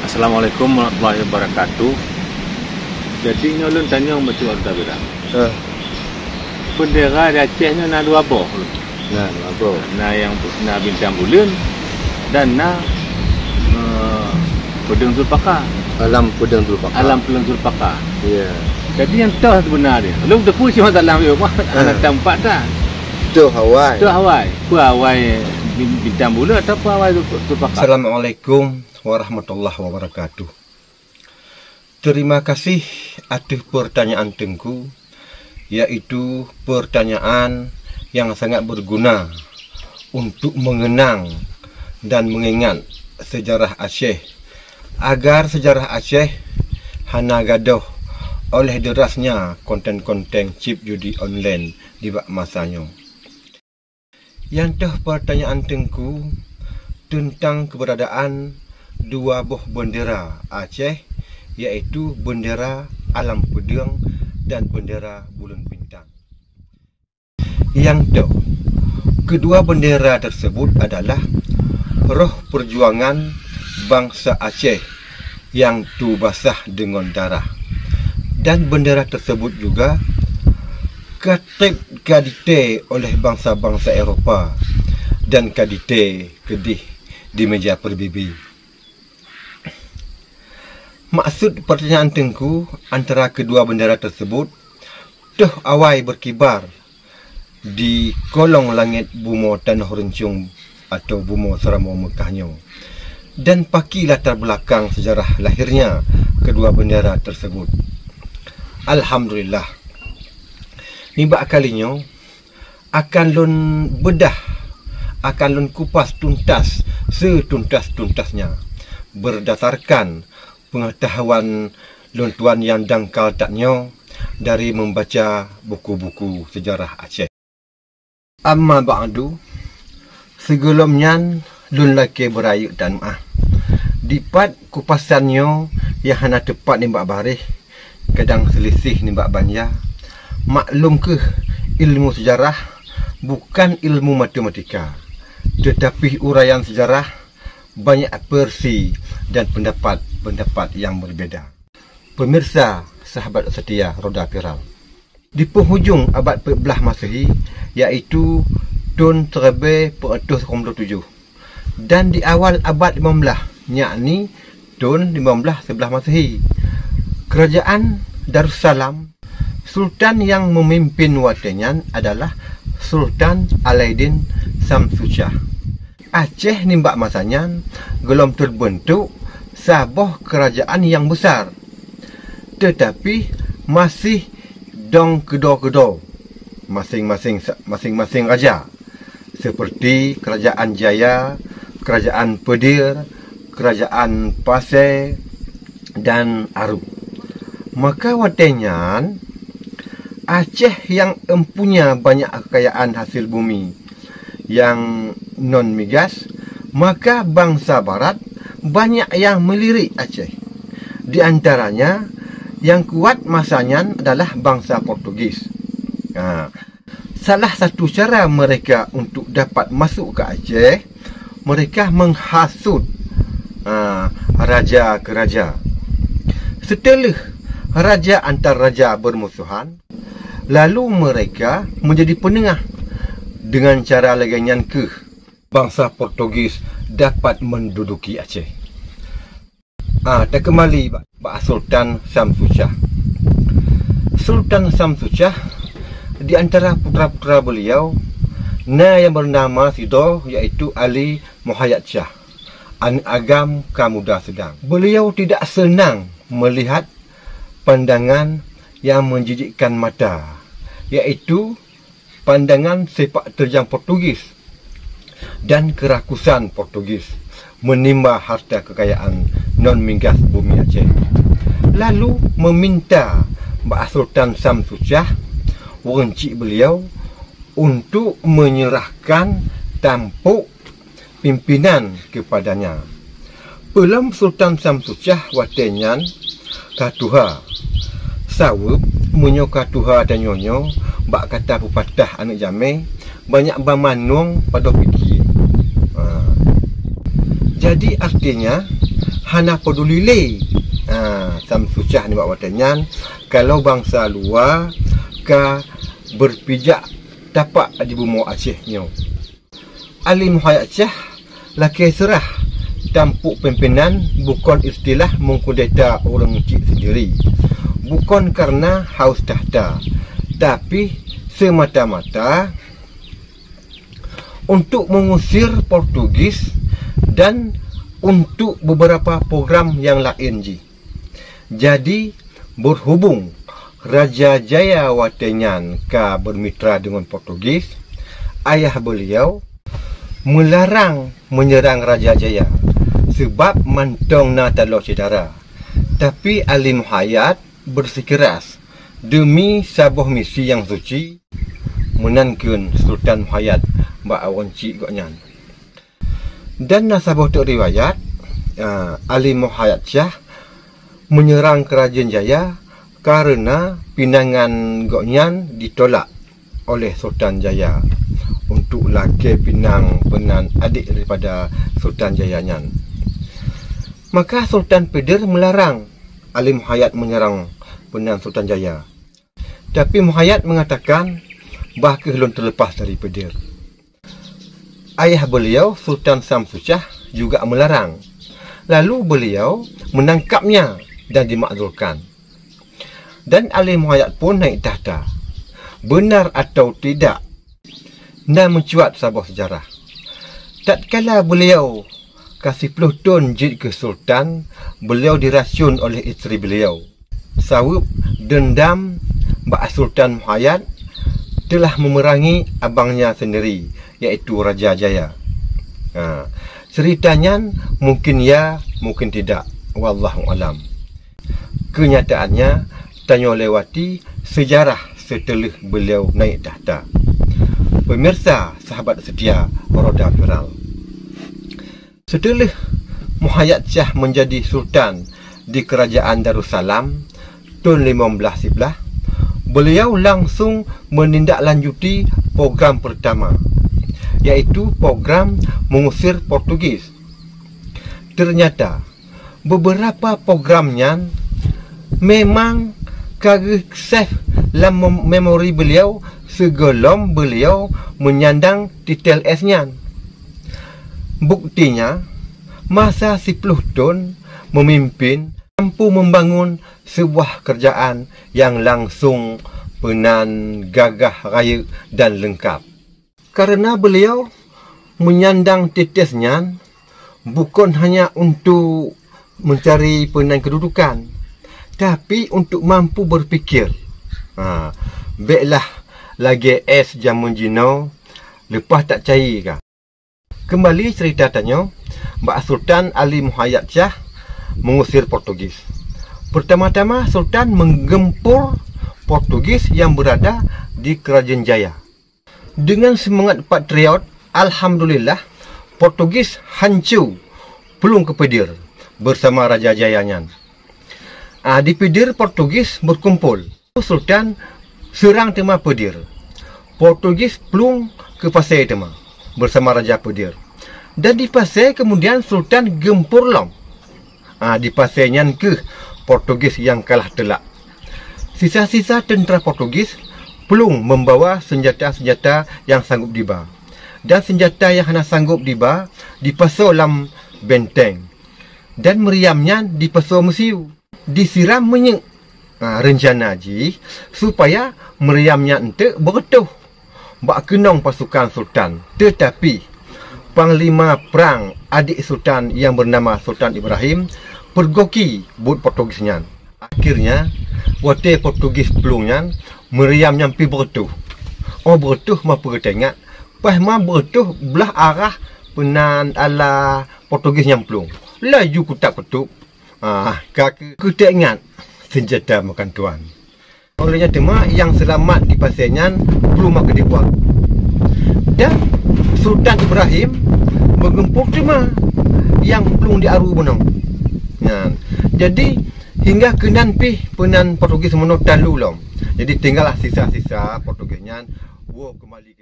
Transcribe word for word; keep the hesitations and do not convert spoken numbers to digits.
Assalamualaikum warahmatullahi wabarakatuh. Jadi nyoe lôn tanyong bacut Tabira. Eh. Bendera di Aceh nyoe na dua boh. Na dua boh. Na nyang na bintang buleuen dan na, eh, Peudeueng Zulpaka. Alam Peudeueng Zulpaka. Alam Peudeueng Zulpaka. Ya. Jadi nyang toh sebenarnya. Lôn teupeu cuma dalam, eh, hana tampak dah. Toh awai. Toh awai. Peue awai bin-, bintang buleuen atau peue awai Zul-, Zulpaka? Assalamualaikum warahmatullahi wabarakatuh. Terima kasih ateueh pertanyaan Teungku, yaitu pertanyaan yang sangat berguna untuk mengenang dan mengingat sejarah Aceh, agar sejarah Aceh hana gadôh oleh derasnya konten-konten chip judi online di bak masa nyoe. Nyang toh pertanyaan Teungku teuntang keuberadaan dua boh bendera Aceh, yaitu bendera Alam Peudeueng dan bendera Buleuen Bintang. Nyang toh, kedua bendera tersebut adalah roh perjuangan bangsa Aceh nyang tu basah deungon darah. Dan bendera tersebut juga ka treb ka ditée oleh bansa-bansa Eropa dan ka ditée keudeh di meja peurbébi. Maksud pertanyaan Teungku antara kedua bendera tersebut, toh awai berkibar di kolong langét bumoe tanoh Rincong atau bumoe Seuramoe Meukah nyoe, dan pakri latar belakang sejarah lahirnya kedua bendera tersebut. Alhamdulillah, nibak kali nyoe akan lôn beudah, akan lôn kupas tuntas setuntas-tuntasnya, berdasarkan peungeutahuan lôn tuan nyang dangkal that nyoe dari membaca buku-buku sejarah Aceh. Amma ba'du, sigohlom nyan lôn lakée beurayeuk tameu'ah. Dipat kupasan nyoe nyang hana teupat nibak baréh, kadang seuliseh nibak banja. Maklum kheueh, ilmu sejarah bukan ilmu matematika, teutapi uraian sejarah banyak versi dan pendapat-pendapat nyang berbeda. Pemirsa, sahabat setia Roda Viral. Di penghujung abad peuet blaih Masehi, yaitu thon siribée peuet reutôh dua ploh tujoh, dan di awal abad limong blaih, yakni thon limong blaih seublaih Masehi, Kerajaan Darussalam, sultan nyang meumimpin watée nyan adalah Sultan Alaiddin Samsu Syah. Aceh nibak masa nyan gohlom teubeuntuk saboh keurajaan nyang beusar, teutapi maséh dong keudo-keudo maséng-maséng, maséng-maséng raja, seperti Kerajaan Jaya, Kerajaan Peudir, Kerajaan Pasé, dan Aru. Maka watée nyan, Aceh nyang empunya banyak keukayaan hasil bumi nyang non migas, maka bansa barat banyak nyang meulirik Aceh. Di antaranya, nyang kuat masa nyan adalah bansa Portugis. Ha, salah satu cara mereka untuk dapat masuk ke Aceh, mereka menghasut, ha, raja ke raja. Setelah raja antar raja bermusuhan, lalu mereka menjadi penengah. Dengan cara lagée nyan keuh bansa Portugis dapat menduduki Aceh. Ah, takeumbali bak, bak Sultan Samsu Syah. Sultan Samsu Syah, di antara putra-putra beliau, na nyang bernama sidroe, yaitu Ali Muhayyad Syah, aneuk agam Kamuda Seudang. Beliau tidak senang melihat pandangan yang menjijikkan mata, yaitu pandangan sepak terjang Portugis dan kerakusan Portugis menimba harta kekayaan non migas bumi Aceh, lalu meminta bak Sultan Samsu Syah, ureuëng chik beliau, untuk menyerahkan tampok pimpinan kepadanya. Peulom Sultan Samsu Syah watée nyan ka tuha. Sabab meunyoe ka tuha tanyoe nyoe, bak kata peupatah aneuk jamé, banyak ban mandum padub pike. Ha. Jadi artinya, hana peuduli lé, ha, Samsu Syah nibak watée nyan, kalau bansa luwa ka beupijak tapak di bumoe Aceh nyoe. Ali Muhayat Syah lakée seurah tampok pimpénan bukon istilah meukudeta ureuëng cit sendiri, bukon kareuna haus takhta, tapi semata-mata untuk mengusir Portugis dan untuk beberapa program yang laén jih. Jadi, berhubung Raja Jaya watée nyan ka bermitra dengan Portugis, ayah beliau melarang menyerang Raja Jaya sebab mantong na taloe syedara. Tapi Ali Muhayat bersikeras demi saboh misi yang suci, meunan kheun Sultan Muhayat bak awak cit gobnyan. Dan na saboh teuk riwayat, ah, Ali Muhayat Syah menyerang Kerajaan Jaya kareuna pinangan gobnyan ditolak oleh Sultan Jaya untuk lakée pinang peunan adik daripada Sultan Jaya nyan. Maka Sultan Peudir melarang Ali Muhayat menyerang peunan Sultan Jaya. Tapi Muhayat mengatakan, "Bah kheueh lôn terlepas dari Peudir." Ayah beliau, Sultan Samsu Syah, juga melarang. Lalu beliau menangkapnya dan dimakzulkan. Dan Ali Muhayat pun naik takhta. Benar atau tidak, na meucuat saboh sejarah. Tatkala beliau ka siploh thon jeuet keu sultan, beliau diracun oleh isteri beliau. Sabab dendam bak Sultan Muhayat telah memerangi abangnya sendiri, yaitu Raja Jaya. Ha, cerita nyan mungkin ya, mungkin tidak. Wallahu alam. Kenyataannya, tanyoe lewati sejarah seuteuleue beliau naik takhta. Pemirsa, sahabat setia Roda Viral. Seuteuleue Muhayat Syah menjadi sultan di Kerajaan Darussalam thon lima belas siblah, beliau langsung menindaklanjuti program pertama, yaitu program mengusir Portugis. Ternyata, beberapa program nyan memang ka geuh save lam mem-, memori beliau sigohlom beliau menyandang titel S nyan. Buktinya, masa siploh thon memimpin mampu membangun sebuah kerajaan yang langsung peunan gagah rayeuk dan leungkap. Karena beliau menyandang titel S nyan bukon hanya untuk mencari peunan kedudukan, tapi untuk mampu berpikir. Ha, béklah lagée S jameun jinoe leupah that cai ka. Kembali cerita tanyoe bak Sultan Ali Muhayat Syah mengusir Portugis. Pertama-tama Sultan menggempur Portugis yang berada di Kerajaan Jaya. Dengan semangat patriot, alhamdulillah, Portugis hanco plueng keu Peudir bersama Raja Jaya nyan. Ah, di Peudir Portugis berkumpul. Sultan seurang teuma Peudir. Portugis plueng keu Pasé teuma bersama Raja Peudir. Dan di Pasé kemudian Sultan geumpur lom. Ah, di Pasé nyan kheueh Portugis nyang kalah teulak. Sisa-sisa teuntra Portugis plueng membawa senjata-senjata nyang sanggob diba. Dan senjata nyang hana sanggob diba dipasoe lam benteng. Dan meuriam nyan dipasoe meusiu, disiram minyeuk. Ah, reuncana jih supaya meuriam nyan eunteuk beureutoh bak keunong pasukan sultan. Teutapi, panglima prang adik sultan nyang beunama Sultan Ibrahim peurugoe buet Portugis nyan. Akhirnya, watée Portugis plueng nyan, meuriam nyan pih beureutoh. Oh beureutoh ma peue teuingat, paih ma beureutoh blah arah peunan ala Portugis nyang plueng. Laju kutak-kutuk. Ah, ka keu-, kuteuingat senjata makan tuan. Oleh nyan teuma nyang seulamat di Pasé nyan plueng maka dibuang. Dan Sultan Ibrahim meugeumpok teuma nyang plueng di Aru bunoe. Nyan. Jadi, hingga keunan pih peunan Portugis bunoe talu lom. Jadi, tinggallah sisa-sisa Portugis nyan woe keumbali